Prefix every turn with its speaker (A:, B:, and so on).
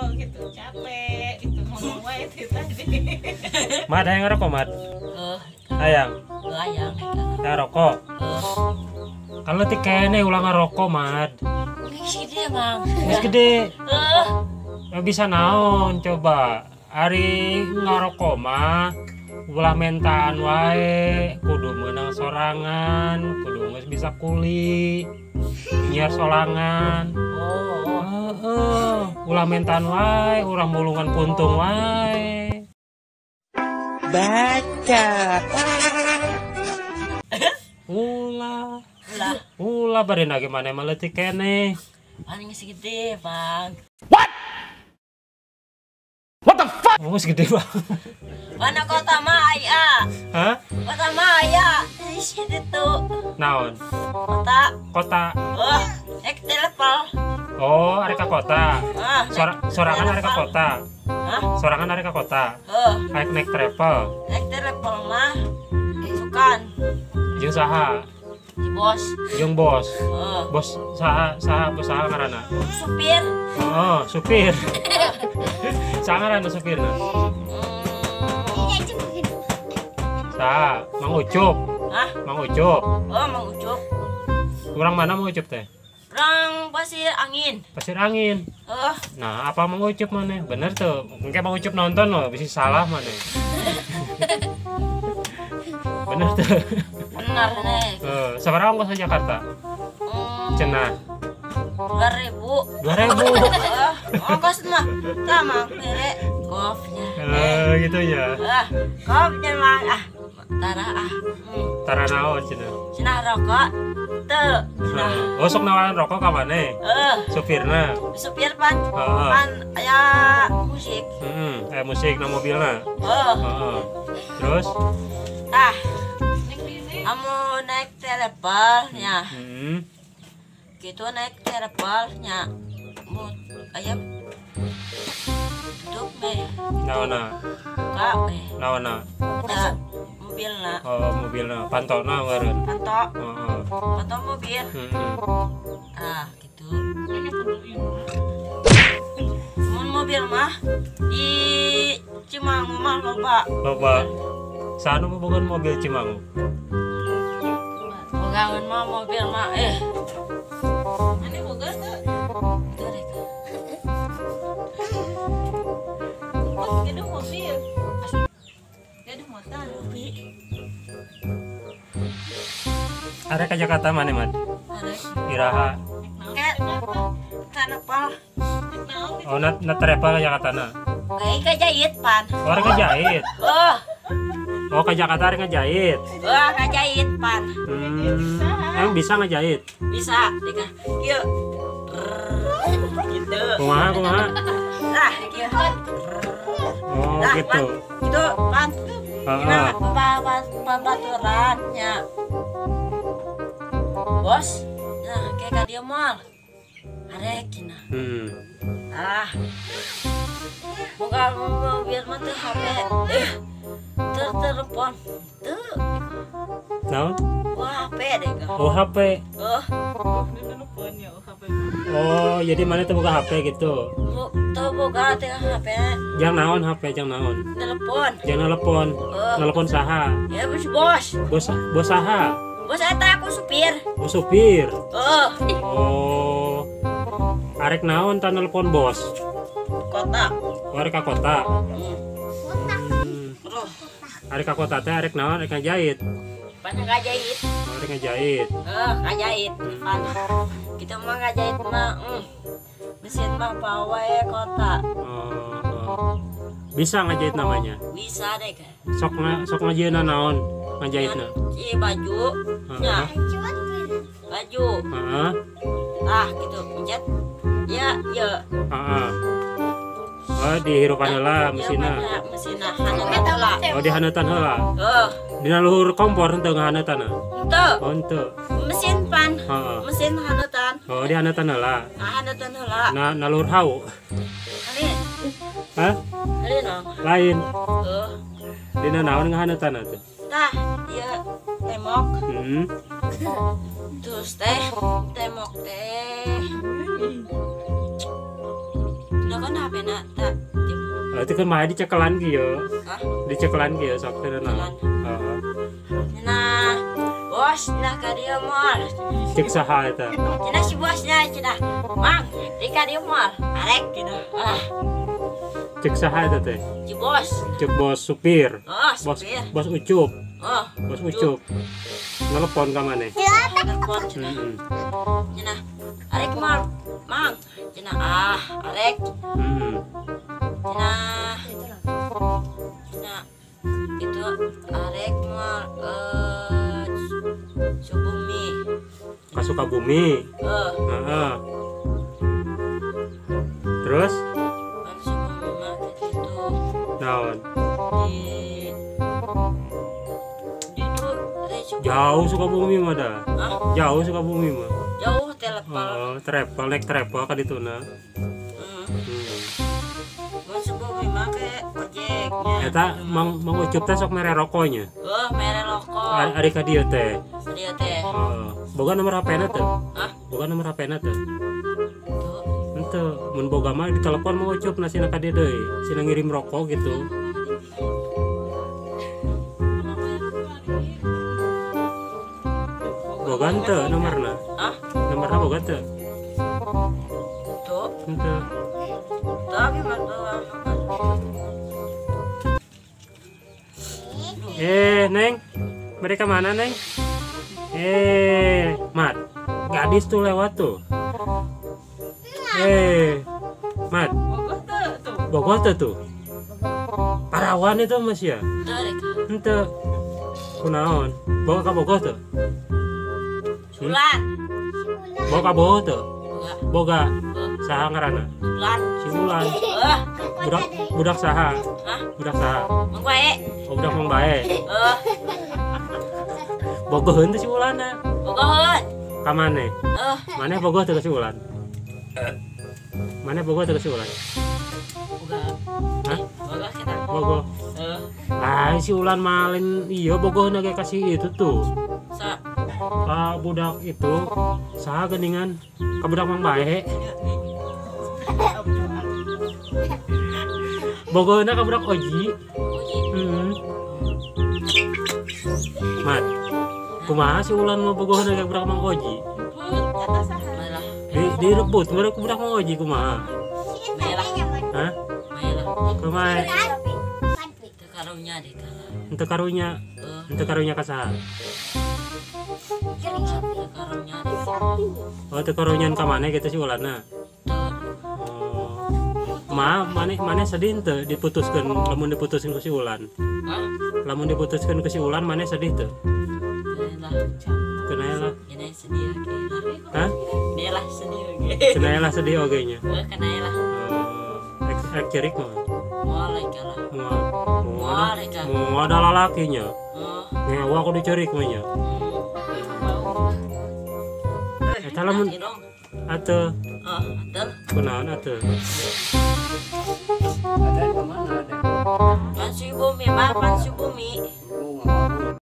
A: ngerokok gitu, capek itu ngomong wae itu tadi.
B: Mat hayang ngerokok, Mat? Hayang.
C: Hayang.
B: Hayang rokok. Kalau ti kene ulah ngerokok, Mat.
C: Geus gede, Bang.
B: Geus gede. Heeh. Bisa naon coba. Ari ngarokok mah ulah mentaan wae, kudu meunang sorangan, kudu geus bisa kuli, nyiar solangan.
C: Oh.
B: Heeh, ulah mentaan wae, ulah mulungan puntung wae.
D: Baca.
B: Ulah.
C: Ulah.
B: Ulah bari nage maneh mah leutik keneh.
C: Paling geus gede, Bang.
D: What? What the fuck?
B: Oh, geus gede, Bang.
C: Mana kota mah aya?
B: Hah?
C: Kota mah aya. Di situ.
B: Naon?
C: Kota.
B: Kota.
C: Oh, naik telepon.
B: Oh, arek ka kota.
C: Ah,
B: sorangan arek ka kota.
C: Hah?
B: Sorangan arek ka kota.
C: Heeh.
B: Arek naik travel.
C: Naik travel mah sukan.
B: Jeung saha?
C: Si bos.
B: Jeung bos.
C: Heeh.
B: Bos saha, saha bos saha ngaranna?
C: Supir.
B: Oh, supir. Saha ngaranna supirna? Saha? Mang Ucup.
C: Hah?
B: Mang Ucup.
C: Oh, Mang Ucup.
B: Urang mana Mang Ucup teh?
C: Urang Pasir Angin.
B: Pasir Angin.
C: Heeh.
B: Nah, apa Mang Ucup mana? Bener tuh. Mungkin Mang Ucup nonton loh, bisa salah mana. Bener tuh.
C: Bener nih.
B: Sabaraha ongkos ke Jakarta? Cenah.
C: 2000.
B: 2000.
C: Ongkos mah sama bere golfnya.
B: Gitu ya.
C: Golfnya mah ah tara ah.
B: Tara naon cenah?
C: Cenah rokok teu.
B: Oh, sok nawaran rokok ka maneh?
C: Heeh.
B: Supirna.
C: Supir pan. Pan aya musik.
B: Heeh, aya musik na mobilna.
C: Heeh.
B: Heeh. Terus?
C: Ah. Amun naik travelnya.
B: Heeh.
C: Gitu naik travelnya. Mun aya tutup meh.
B: Naonna?
C: Buka meh.
B: Naonna?
C: Da, mobilna.
B: Oh, mobilna. Pantona meureun.
C: Panto.
B: Heeh.
C: Panto mobil.
B: Heeh.
C: Ah, gitu. Mun mobil mah di Cimangu mah loba.
B: Loba. Saha nu bobogohan mobil Cimangu?
C: Bogangan mah mobil mah
A: Ane boga teu?
C: Teu rek.
A: Gaduh mobil. Gaduh motor.
B: Arek ka Jakarta maneh, Mat?
C: Arek.
B: Iraha.
C: Ke travel.
B: Oh, na travel ka Jakarta na.
C: Kayak kajahit pan.
B: Oh, arek ngajahit.
C: Oh.
B: Oh, ke Jakarta arek ngajahit.
C: Oh, ngajahit pan.
B: Emang bisa ngajahit?
C: Bisa, dika. Kieu. Gitu.
B: Kumaha, kumaha?
C: Nah, kieu.
B: Oh,
C: nah,
B: gitu.
C: Pan. Gitu, pan.
B: Heeh.
C: Nah, pabaturannya. Bos, nah kayak ka dieu moal. Arek cenah. Ah. Boga mobil mah teu HP. Teu telepon. Teu.
B: Naon?
C: Wah, HP deh.
B: Oh, HP.
C: Oh.
B: Oh, jadi mana tuh boga HP gitu?
C: Tuh boga teh HP.
B: Jang naon HP, jang naon?
C: Telepon.
B: Jang telepon. Telepon saha?
C: Ya bos bos.
B: Bos bos saha?
C: Bos eta aku supir.
B: Oh, supir.
C: Oh.
B: Oh. Arek naon ta telepon bos?
C: Kota.
B: Oh, arek ka kota. Arek ka kota teh arek naon? Arek ngajahit.
C: Pan ngajahit.
B: Oh, arek ngajahit.
C: Heeh, ngajahit. Pan. Kita mah ngajahit mah mesin mah pawe kota.
B: Oh, bisa ngajahit namanya?
C: Bisa deh.
B: Sok sok ngajahitna naon? Ngajahitna?
C: Ci baju. Nya. Baju.
B: Heeh.
C: Ah, gitu pencet. Ya, ya.
B: Heeh. Oh, dihirupan heula mesinna.
C: Mesinna haneutan heula.
B: Oh, dihaneutan heula.
C: Heeh.
B: Dina luhur kompor henteu ngahaneutanna?
C: Henteu.
B: Oh, henteu.
C: Mesin pan.
B: Heeh.
C: Mesin haneutan.
B: Oh, dihaneutan heula.
C: Haneutan heula.
B: Na na luhur hau.
C: Lain.
B: Hah?
C: Lain dong.
B: Lain.
C: Heeh.
B: Dina naon ngahaneutanna teh?
C: Tah, ieu tembok.
B: Heeh.
C: Terus teh tembok teh. Kan HP-na ta.
B: Itu kan mah dicekelan kieu.
C: Hah?
B: Dicekelan kieu sok teh naon. Heeh.
C: Nah, bos nah ka dieu moal.
B: Cek saha eta?
C: Cenah si bosnya cenah. Mang, di ka dieu moal. Arek gitu. Ah.
B: Cek saha eta teh?
C: Si bos.
B: Cek bos supir.
C: Oh,
B: bos
C: supir.
B: Bos Ucup.
C: Oh,
B: bos Ucup. Nelpon ka maneh?
C: Nelpon cenah. Cenah, arek moal, Mang. Cenah ah, arek. Cenah. Cenah itu arek moal Sukabumi.
B: Ka Sukabumi. Heeh. Terus?
C: Kan Sukabumi mah gitu.
B: Naon?
C: Di itu
B: jauh Sukabumi mah dah.
C: Hah?
B: Jauh Sukabumi mah.
C: Jauh telepon.
B: Oh, travel naik travel ka dituna.
C: Mun Sukabumi mah ke ojeknya.
B: Eta Mang Ucup teh sok mere rokoknya.
C: Oh, mere rokok.
B: Ari ka dieu teh.
C: Dieu teh.
B: Heeh. Boga nomor HP-na teh?
C: Hah?
B: Boga nomor HP-na teh?
C: Tuh.
B: Henteu, mun boga mah ditelepon Mang Ucup na sina ka dieu deui. Sina ngirim rokok gitu. Boga henteu nomorna?
C: Hah?
B: Nomorna boga teu?
C: Tuh.
B: Henteu.
C: Tapi mah nomor.
B: Neng, mereka mana, Neng? Mat, gadis tuh lewat tuh. Mat, Bogor tuh tuh. Parawan itu mas ya? Ente, kunaon? Bawa ke Bogor tuh?
C: Sulan.
B: Bawa ke Bogor tuh? Boga, saha ngaranna?
C: Sulan.
B: Si Ulan. Budak saha? Budak saha?
C: Mang bae.
B: Oh, budak Mang bae. Bogoheun teh si Ulana.
C: Bogoheun.
B: Ka maneh? Maneh bogoh teh ka si Ulan? Maneh bogoh teh ka si Ulan?
C: Boga.
B: Hah?
C: Bogoh kita.
B: Bogoh. Ah, si Ulan malin iya bogoheun ge ka si itu tuh.
C: Sa.
B: Ka budak itu saha geuningan? Ka budak Mang bae. Bogoheunna ka budak Oji. Mat, kumaha si Ulan mah bogoheun ka budak Mang Oji? Direbut mereka budak Mang Oji kumaha? Hah? Kumaha?
C: Teu karunya deh.
B: Teu karunya. Teu karunya ka saha?
C: Teu karunya deh.
B: Oh, teu karunyan ka maneh kitu si Ulanna. Ma, maneh sedih teu diputuskeun lamun diputuskeun ku si Ulan.
C: Hah?
B: Lamun diputuskeun ku si Ulan maneh sedih teu? Keuna lah.
C: Keuna sedih oge lah.
B: Hah?
C: Keuna lah sedih oge.
B: Keuna lah sedih oge nya.
C: Heuh, keuna lah.
B: Rek cerik mah.
C: Moal rek lah.
B: Moal. Moal ada lalakinya. Ngewa aku dicerik mah nya. Eta lamun atuh.
C: Atuh.
B: Kunaon atuh?
C: Pansi bumi mah pansi bumi.